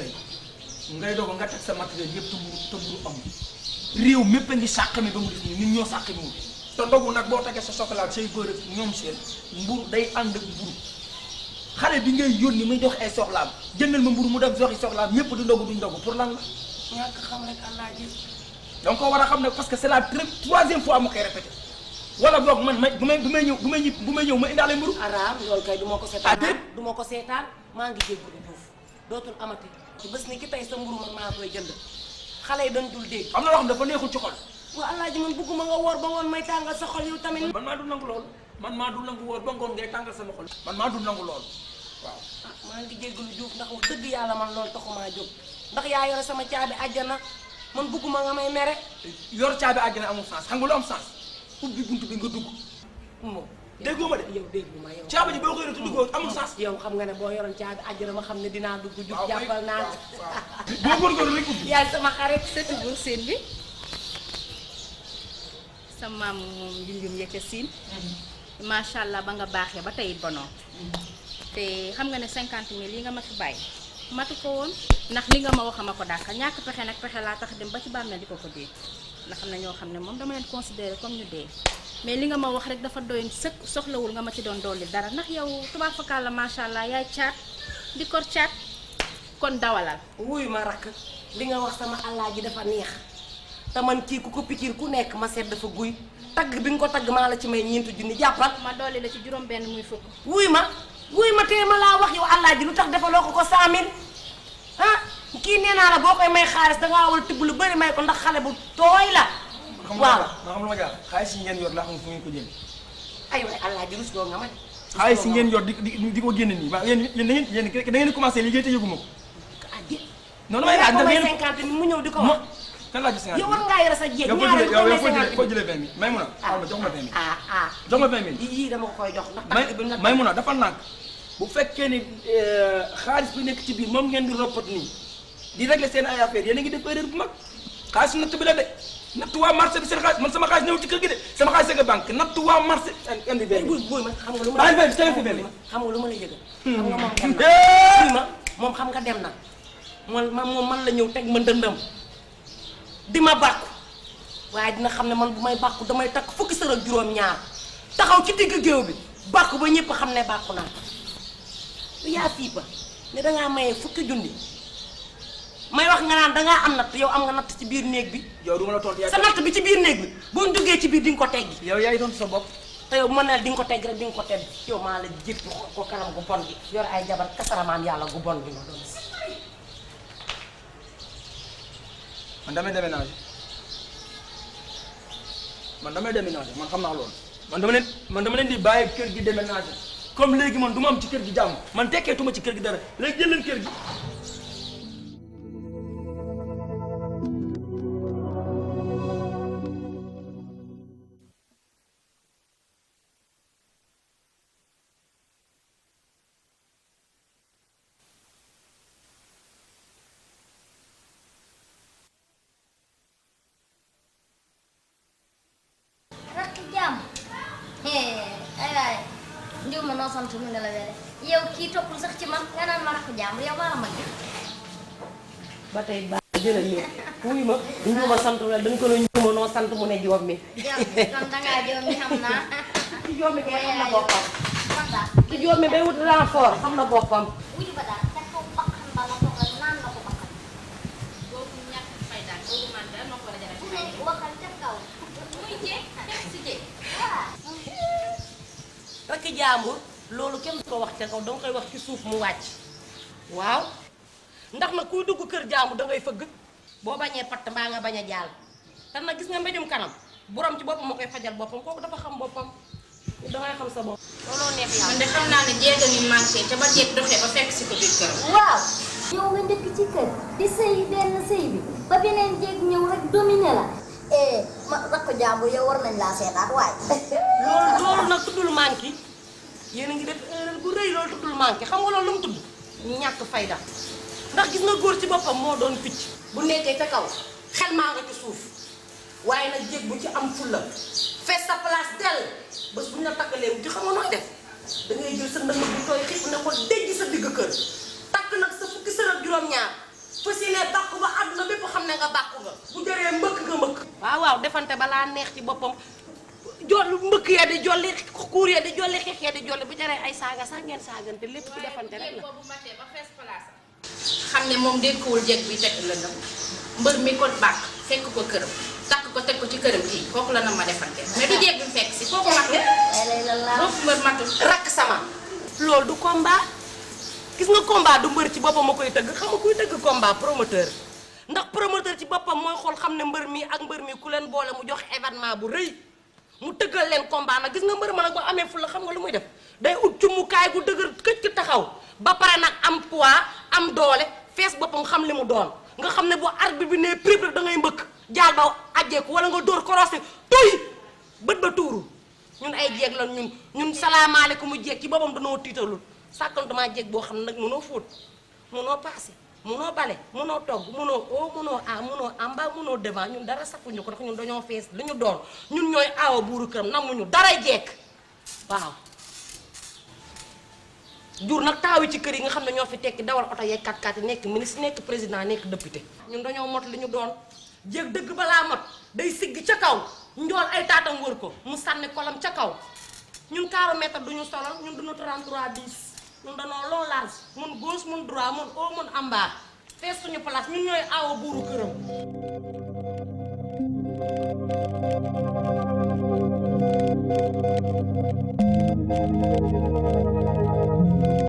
tey ngay doog nga teg sa matériel yëpp te mburu am réew mépp a ngi sàqami ba mu gis nii nit ñoo sàqami wu te ndogu nag boo tegee sa chocolat say beurre ñoom seen mburu day ànd ak mburu xale bi ngay yónni muy dox ay soxlaam jëndal ma mburu mu dem doxi soxlaam ñëpp di ndogu duñ ndogu pour lan la ñàkk xam rek Alaaji donc ko war a xam ne parce que c'est la troisième fois mu koy répété wala boog man bu may ñëw ma indaale mburu araam loolu kay du ma ko seetaan du ma ko seetaan maa ngi jéggalu Diouf dootul amati ci bés ni ki tey sa mburu man maa koy jënd xale yi dañ dul dégg am na loo xam dafa neexul ci xol waaw Alaaji man bëgguma nga woor ba ngoon may tàngal sa xol yow tamit man maa dul nangu loolu man maa dul nangu woor ba ngoon ngay tàngal sama xol man maa dul nangu loolu waaw ah maa ngi jéggalu Diouf ndax wax dëgg yàlla man loolu taxumaa jóg ndax yaa yore sama caabi àjjana man bëgguma nga may mere yor caabi àjjana amul sens xam nga lu am sens ubbi buntu bi nga dugg moom déggoo ma de yow déggu ma yow caabi ji boo koy te duggoo amul sens yow xam nga ne boo yoroon caabi àjjana ma xam ne dinaa dugg jug jàppal naa boo góorgóorlu rek ubbi yaay sama xarit sëtu Buur Siin bi sa maam moom junjum ya ca siin macha allah ba nga baaxee ba tey it bonoo te xam nga ne 50 000 yi nga ma fi bàyyi matu ko woon ndax li nga ma wax ma ko dàkkal ñàkk pexe nag pexe laa tax dem ba ci bàmmeel di ko dee ndax xam ne ñoo xam ne moom dama leen considéré comme ñu dee mais li nga ma wax rek dafa doy sëkk soxlawul nga ma ci doon dolli dara ndax yow tubaab fakkaat la macha allah yaay caat di kor caat kon dawalal. wuy ma rakk li nga wax sama Alaaji dafa neex te man kii ku ko pikir ku nekk ma seet dafa guy tagg bi nga ko tagg maa la ci may ñeenti junni jàppal. ma dolli la ci juróom benn muy fukk. wuy ma tee ma laa wax yow Alaaji lu tax defaloo ko 100 000 ah kii nee naa la boo koy may xaalis dangaa war a tibb lu bëri may ko ndax xale bu tooy la. waaw ma xam lu ma jaar xaalis yi ngeen yor laa xam fu ngeen ko jënd ay waay Alaaji rus loo nga ma xaalis yi ngeen yor di ko génne nii waaw yéen da ngeen commencé liggéey te yëguma ko noonu may laaj da ngeen 50 000 mu ñëw di ko wax kan laa gis 50 000 yow war ngaa yore sa jéeg yow foo jëlee 20 000 may mun a jox ma 20 000 jox ma 20 000 yii dama ko koy jox ndax may mun a dafa nànk bu fekkee ni xaalis bi nekk ci biir moom ngeen di roppat nii di régler seen ay affaire yéen a ngi def erreur bu mag xaalis natt bi la de natt waa marché bi seen xaalis man sama xaalis ñëw ci kër gi de sama xaalis sega banque natt waa marché indi benn buy ma xam nga lu ma la yëgal xam nga lu ma la yëgal xam nga moom dem na buy ma moom xam nga dem na man la ñëw teg ma ndëndëm di ma bàkku waaye dina xam ne man bu may bàkku damay takk fukki sër ak juróom-ñaar taxaw ci digg géew bi bàkku ba ñëpp xam ne bàkku naa yaa fii ba ne dangaa maye fukki junni may wax nga naan dangaa am natt yow am nga natt ci biir néeg bi yow du ma la tontu sa natt bi ci biir néeg bi boo duggee ci biir di nga ko teggi yow yaay doon sa bopp te yow bu ma nee di nga ko tegg rek di nga ko tedd yow maa la jéppi xool ko kanam gu bon gi yor ay jabar kasaramaan yàlla gu bon gi nga doon man damay déménager man xam naa loolu man dama leen di bàyyi kër gi déménager comme léegi man du ma am ci kër gi jàmm man tekkeetuma ci kër gi dara léegi jël leen kër gi ndiw ma noo sant mu nga la wele yow kii toppul sax ci man nga naan ma rakk jàmbur yow maa la mag ba tey baax jërëjëf wuy ma ndiw ma sant la dañ ko la ndiw ma noo sant mu ne joom mi kon dangaa joom mi xam naa ci joom mi kay xam na boppam kontaan ci joom mi bay wut renfort xam na boppam wuju ba daal te kaw bakkan ba la toogal naan la ko bakkan boobu ñàkk fay daal boobu man daal moo ko war a jaral waxal ca kaw muy jéeg def si jéeg rakk jàmbur loolu kenn du ko wax ca kaw danga koy wax ci suuf mu wàcc waaw ndax nag kuy dugg kër jàmbur dangay fëgg boo bañee patt mbaa nga bañ a jàll te nag gis nga mbéjum kanam borom ci boppam moo koy fajal boppam kooku dafa xam boppam dangay xam sa bopp looloo neex yàlla man de xam naa ne jéeg a ngi manqué ca ba jéeg doxee ba fekk si ko biir kër waaw yow nga njëkk ci kër di sëy benn sëy bi ba beneen jéeg ñëw rek dominé la ma rakk jàmbur yow war nañ laa seetaat waaye loolu nag tuddul manqué yéen a ngi def erreur bu rëy loolu tuddul manqué xam nga loolu lu mu tudd ñàkk fayda ndax gis nga góor ci boppam moo doon picc bu nekkee ca kaw xel maa nga ci suuf waaye nag jéeg bu ci am fulla fees sa place dell bés bu ñu la takkalee wuti xam nga nooy def da ngay jël sa ndëng bu tooy xib ne ko dejj sa digg kër takk nag sa fukki sër ak juróom-ñaar fu si ne bàkku ba àdduna bépp xam ne nga bàkku nga bu jëree mbëkk nga mbëkk waaw waaw defante balaa neex ci boppam jol mbëkk ya di jolli kuur ya di jolli xeex ya di jolli bu jëree ay saaga sax ngeen saagante lépp ci defante rek la boobu matee ba fees place xam ne moom dékkuwul jeg bi teg la ndam mbër mi ko bàkk fekk ko këram takk ko teg ko ci këram kii kooku la na ma defante mais du jeg bi fekk si kooku mat ne boobu mbër matul rakk sama loolu du combat gis nga combat du mbër ci boppam ma koy tëgg xam nga kuy tëgg combat promoteur ndax promoteur ci boppam mooy xool xam ne mbër mi ak mbër mi ku leen boole mu jox événement bu rëy mu tëggal leen combat nag gis nga mbër ma nag boo amee fu la xam nga lu muy def day ut cumukaay gu dëgër këcc taxaw ba pare nag am poids am doole fees boppam xam li mu doon nga xam ne bu arbitre bi ne prip rek da ngay mbëkk jaal ba ajjeeku wala nga dóor korosé tuy bët ba tuuru ñun ay jeeg la ñun salaamaaleykum mu jeeg ci boppam danoo tiitalul sàkkantuma jeeg boo xam ne nag mënoo fóot mënoo paase mënoo bale mënoo togg mënoo oo mënoo a mënoo amba mënoo devant ñun dara safuñu ko ndax ñun dañoo fees li ñu doon ñun ñooy aawa buuru këram namuñu daray jeeg waaw jur nag taawi ci kër yi nga xam ne ñoo fi tekki dawal oto yeeg kat yi nekk ministre nekk président nekk député ñun dañoo mot li ñu doon jéeg dëgg balaa mot day sigg ca kaw njool ay taatam wër ko mu sànni kolam ca kaw ñun 40 mètres duñu solal ñun duñu 33 10 ñun dañoo long large mun gauche mun droit mun haut mun en bas fees suñu place ñun ñooy aawa buuru këram